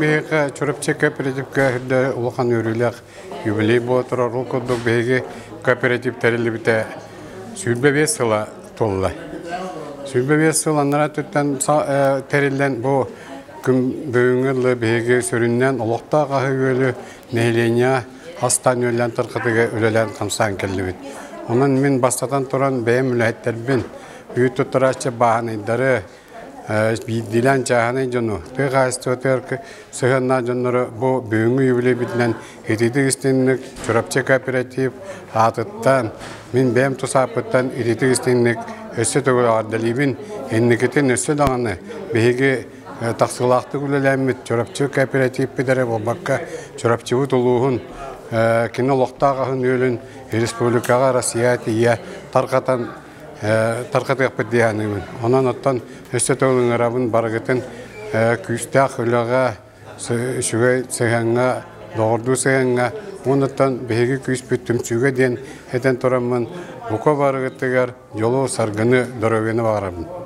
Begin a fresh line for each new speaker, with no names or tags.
биһиэхэ Чурапчы кооперативка үрдэ улахан үөрүүлээх юбилей буола турар. Ол курдук биһиги кооператив тэриллибитэ 25 сыла туолла. 25 сыл анараа өттүттэн тэриллэн бу күн бүгүҥҥү дылы биһиги сүрүннээн олохтоох аһы-үөлү нэһилиэнньэ астаан үөллээн тарҕатыыга үлэлээн хамсаан кэллибит. Онон мин бастатан туран бэйэм үлэһиттэрбин, үүт туттарааччы бааһынайдары, биирдиилээн чааһынай дьону, тыа хаһаайыстыбатыгар сыһыаннаах дьоннору бу бүгүҥҥү юбилейбитинэн итиитик истиҥник Чурапчы кооператив аатыттан, мин бэйэм тус ааппыттан итиитик истиҥник өссө төгүл эҕэрдэлиибин. Инникитин өссө даҕаны биһиги тахсыылаахтык үлэлээммит Чурапчы кооперативпит эрэ буолбакка, Чурапчыбыт улууһун кини олохтоох аһын-үөлүн республикаҕа, Россияҕа тиийэ тарҕатан тарҕатыахпыт дии саныыбын. Онон оттон өссө төгүл ыҥырабын барыгытын күүстээх үлэҕэ, үчүгэй сыһыаҥҥа, доҕордуу сыһыаҥҥа уонна биһиги күүспүт түмсүүгэ диэн этэн тураммын бука барыгытыгар дьолу, саргыны, доруобуйаны баҕарабын.